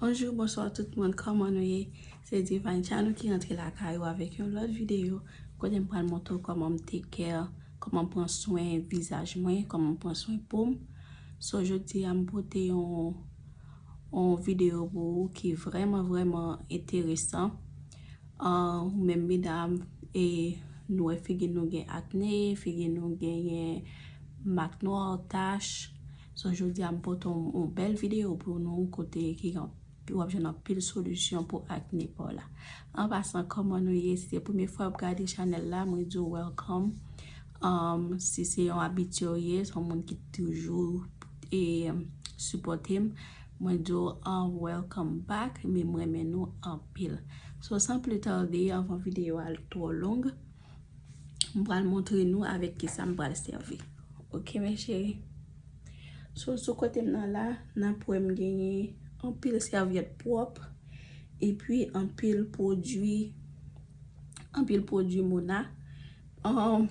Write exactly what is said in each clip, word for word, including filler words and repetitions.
Bonjou, bonswa tout moun, kòman nou ye? Se Divine Channel ki rantre lakay ou avèk yon lòt videyo kote m pral montre w kòman m take care, kòman m pran swen vizaj mwen, kòman m pran swen po m. So, jodi a m pote yon, yon videyo pou ou ki vrèman, vrèman enteresan. Ah, ou menm medam, e nou wè figi nou gen akne, figi nou genyen mak nwa, tach. So, jodi a m pote yon, yon bèl videyo pou nou kote ki gen, w ap jwenn anpil solisyon pou akne pa w la. An pasan, kòman nou ye? Si se premye fwa w ap gade chanèl la, mwen di w welcome. Um, si se yon abitye w ye, se yon moun ki toujou e sipòte m, mwen di w, ah, welcome back, men m renmen nou anpil. So, san pli tande, anvan videyo a twò long, m pral montre nou avèk kisa m pral sèvi. Oke, mes chéris? So, sou kote m nan la, n ap wè m genyen anpil sèvyèt pwòp, epi anpil pwodui, anpil pwodui Mona. Um,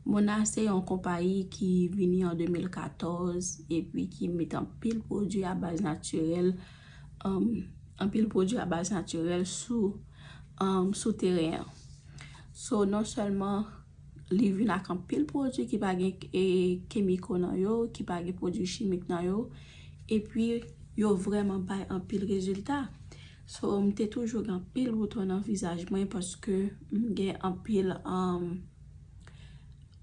Mona se yon konpayi ki vini an de mil katòz epi ki met anpil pwodui a baz natirèl, um, anpil pwodui a baz natirèl sou, um, sou teren an. So, non sèlman li vin ak anpil pwodui ki pa gen, e, kemiko nan yo, ki pa gen pwodui chimik nan yo, epi yo vrèman bay anpil rezilta. So, m te toujou gen anpil bouton nan vizaj mwen paske m gen anpil, um,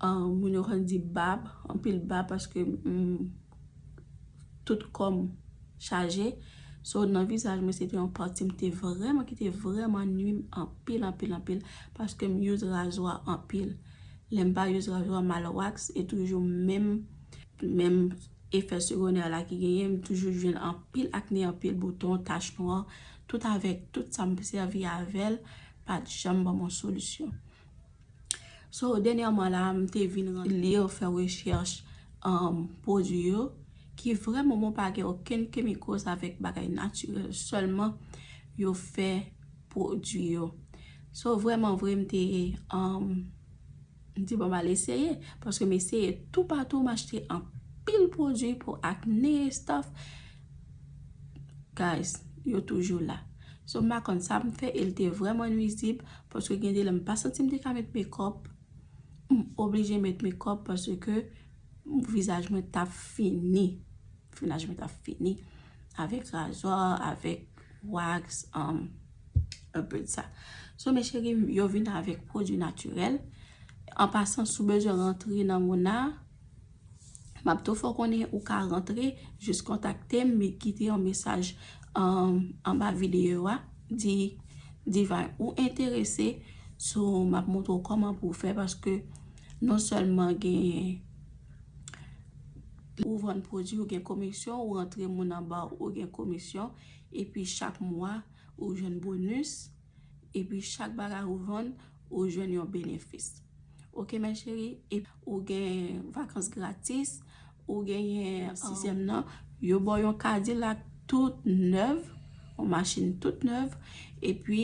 um, moun yo konn di bab, anpil bab paske, um, tout kò m chaje. So, nan vizaj mwen, se te yon pati m te vrèman, ki te vrèman nwi m anpil, anpil, anpil, paske m use razwa anpil. Lè m pa use razwa, m al wax, e toujou menm, menm efè segondè la ki genyen, m toujou jwenn anpil akne, anpil bouton, tach nwa, tout avèk tout sa m sèvi avè l, pa t janm ban m yon solisyon. So, dènyèman la, m te vin li, fè rechèch, um, pwodui yo, ki vrèman bon, pa gen okenn chemicals avèk bagay natirèl, sèlman yo fè pwodui yo. So, vrèman vre, m te, um, m di, bon, m al eseye, paske m eseye toupatou, m achte anpil pwodui pou akne, stuff. Guys, yo toujou la. So, m pa konn sa m fè, e l te vrèman nwizib, paske gen de lè m pa santi m te ka met makeup, m oblije met makeup paske vizaj mwen t ap fini. Vizaj mwen t ap fini. Avèk razwa, avèk wax, um, un peu de ça. So, mes chéris, yo vin avèk pwodui natirèl. An pasan, si w bezwen rantre nan Mona, m ap tou fè w konnen ou ka rantre, jis kontakte m, kite yon mesaj, um, anba videyo a, di Divine ou enterese, so m ap montre w kòman pou w fè, paske non sèlman gen ou vann pwodui, ou gen komisyon, ou rantre moun anba w, ou gen komisyon, epi chak mwa, ou jwenn bonis, epi chak bagay ou vann, ou jwenn yon benefis. Oke, mes chéris, epi ou gen vakans gratis, ou genyen sizyèm nan, yo ba w yon Cadillac tout nèv, yon machin tout nèv, epi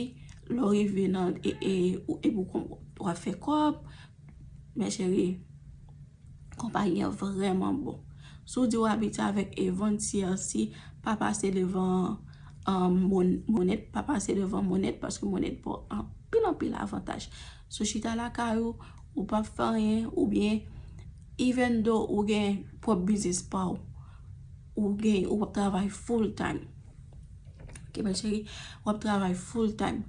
lè w rive nan, e, e, ou, epi w kon-, w ap fè kòb, mes chéris, konpayi an vrèman bon. Si w di w abitye avèk Avon, C R C, pa pase devan, um, Mon-, Monet, pa pase devan Monet, paske Monet ba w anpil, anpil avantaj. Si w chita lakay ou, ou p ap fè anyen, oubyen, even though ou gen pwòp biznis pa w, ou gen, ou p ap travay full time. Oke, mes chéris, w ap travay full time,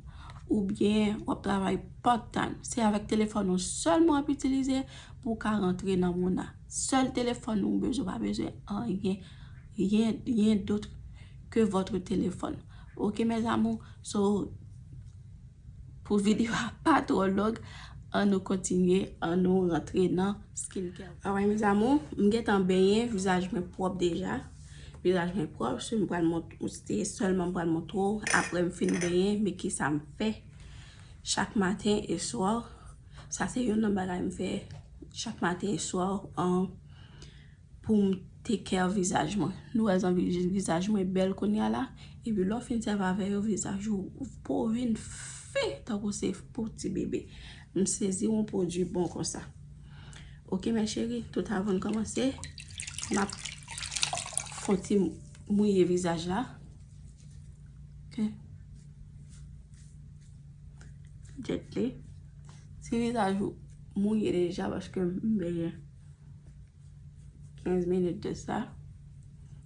oubyen w ap travay part time. Se avèk telefòn ou sèlman w ap itilize pou w ka rantre nan Mona. Sèl telefòn ou bezwen, w pa bezwen anyen, rien, rien d'autre que votre téléphone. Oke, mes amours? So, pou videyo a pa twò long, ann nou kontinye, ann nou rantre nan skincare. Alright, mes amours, m gentan benyen, vizaj mwen pwòp deja. Vizaj mwen pwòp, so m pral mont-, se sèlman m pral montre w, apre m fin benyen, men kisa m fè chak maten e swa. Sa se youn nan bagay m fè chak maten e swa, an, pou m take care vizaj mwen. Nou wè jan vi-, vizaj mwen bèl kounye a la. Epi lè w fin sèvi avè yo, vizaj ou, ou po vin fen tankou se pou ti bebe. M sezi yon pwodui bon konsa. Oke, mes chéris, tout avan n kòmanse, m ap fè yon ti mouye vizaj la. Gently. Si vizaj ou mouye deja, paske m benyen kenz minit de sa.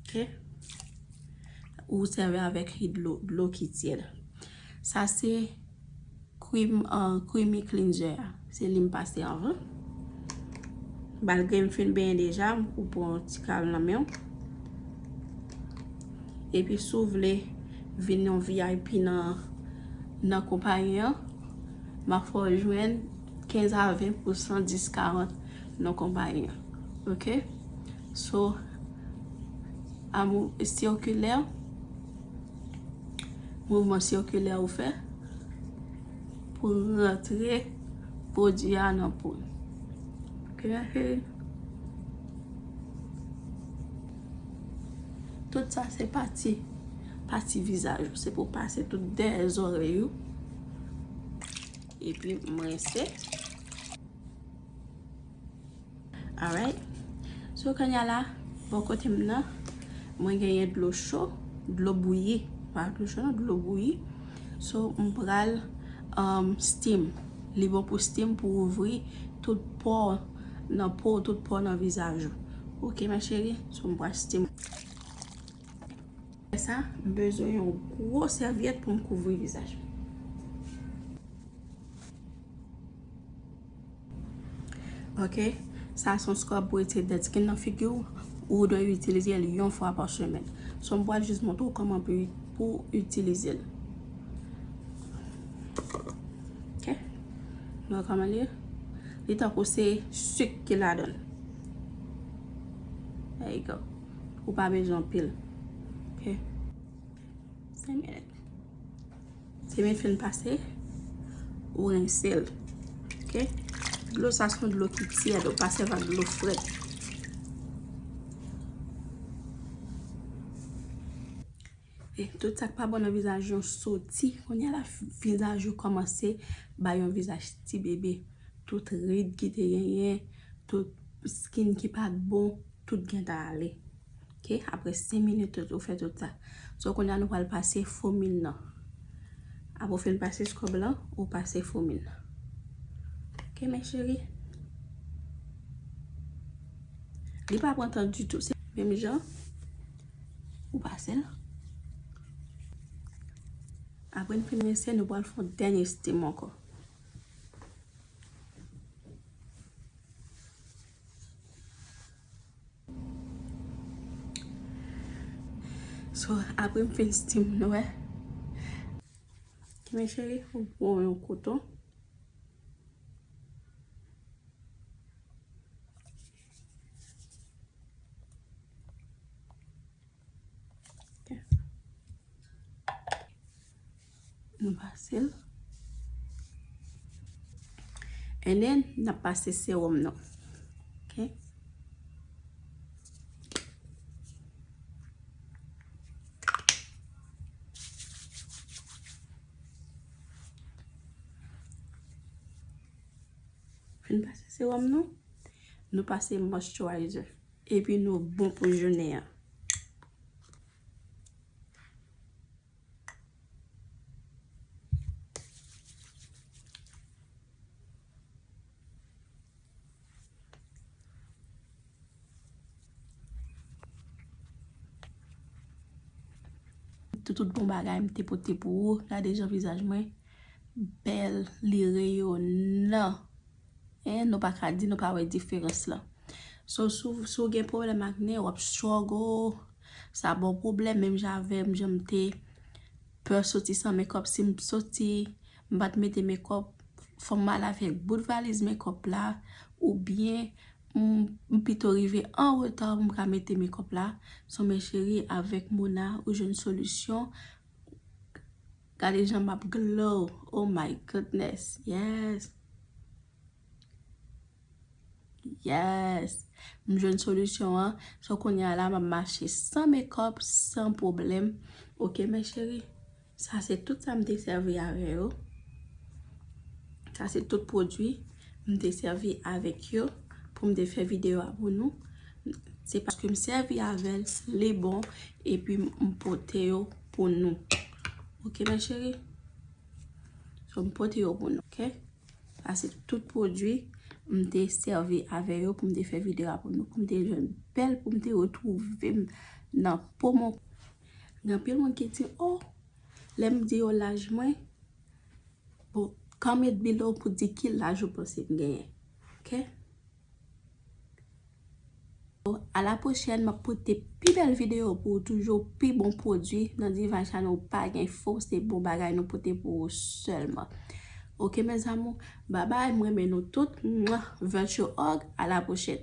Ok? Ou sèvi avèk dlo, dlo ki tyèd. Sa se cream, uh, creamy cleanser a. Se li m pase anvan. Malgre m fin benyen deja, m koupe yon ti kal nan men w. Epi si w vle vin yon V I P nan, nan konpayi an, m ap fè w jwenn kenz a ven pousan discount nan konpayi an. Ok? So, amou sirkilè, mouvman sirkilè ou fè pou rantre pwodui a nan po. Ok, ma chérie? Tout sa se pati, pati vizaj ou. Se pou pase tout dèyè zòrèy ou. Epi m rense. Alright. So, kounye a la, bò kote m nan, mwen genyen dlo cho, dlo bouyi. Pa dlo cho, non, dlo bouyi. So, m pral, um, steam. Li bon pou steam, pou ouvri tout pò nan po, tout pò nan vizaj ou. Ok, ma chérie? So, m pral steam. Sa, m bezwen yon gwo sèvyèt pou m kouvri vizaj mwen. Ok? Sa se yon scrub pou retire dead skin nan figi w. Ou dwe itilize l yon fwa pa semèn. So, m pral jis montre w kòman pou, pou itilize l. Ok? Nou wè kòman li ye? Li tankou se sik ki ladan l. There you go. Ou pa bezwen anpil. Ok? Senk minit. Senk minit fin pase, ou rense l. Ok? Dlo sa se yon dlo ki tyèd, ou pa sèvi ak dlo frèt. E tout sa k pa bon nan vizaj ou soti, kounye a la vizaj ou kòmanse bay yon vizaj ti bebe. Tout rid ki te genyen, tout skin ki pa t bon, tout gentan ale. Ok, apre senk minit ou fè tout sa. So, kounye a nou pral pase fomil nan. Apre w fin pase scrub lan, ou pase fomil nan. Ok, mes chéries. Li pa pran tan ditou, se menm jan ou pase l. Apre n fin rense, nou pral fè yon dènye steam ankò. So, apre m fin steam, nou wè. Ok, mes chéries, ou pran yon koton. Ok. Nou pase l. And then, n ap pase sewòm nou. Ok. Fin pase sewòm nou. Nou pase moisturizer. Epi nou bon pou jounen an. Tout, tout bon bagay m te pote pou ou. Gade jan vizaj mwen bèl, li reyonan. En, nou pa ka di nou pa wè diferans lan. So, si w, si w gen pwoblèm akne, w ap struggle, sa ba w pwoblèm, menm jan avè m, jan m te pè soti san makeup, si m soti, m pa t mete makeup, fò m al avèk bout valiz makeup la, oubyen m, m pito rive an reta pou m ka mete makeup la. So, mes chéries, avèk Mona, ou jwenn solisyon. Gade jan m ap glow. Oh my goodness. Yes. Yes. M jwenn solisyon an. So, kounye a la, m ap mache san makeup, san pwoblèm. Ok, mes chéries. Sa se tout sa m te sèvi avè yo. Sa se tout pwodui m te sèvi avèk yo pou m te fè videyo a pou nou. Se paske m sèvi avè l, li bon, epi m pote yo pou nou. Ok, mes chéris. So, m pote yo pou nou, ok? Sa se tout pwodui m te sèvi avè yo pou m te fè videyo a pou nou, pou m te jwenn bèl, pou m te retwouve m nan po mwen. Gen anpil moun ki di, oh, lè m di yo laj mwen, bon, comment below pou di ki laj ou panse m genyen, ok? A la pwochèn, m ap pote pi bèl videyo pou ou toujou, pi bon pwodui nan Divine Channel, pa gen fo, se bon bagay nou pote pou ou sèlman. Ok, mes amours, babay, m renmen nou tout. Mwa, Virtual Hug, a la pwochèn.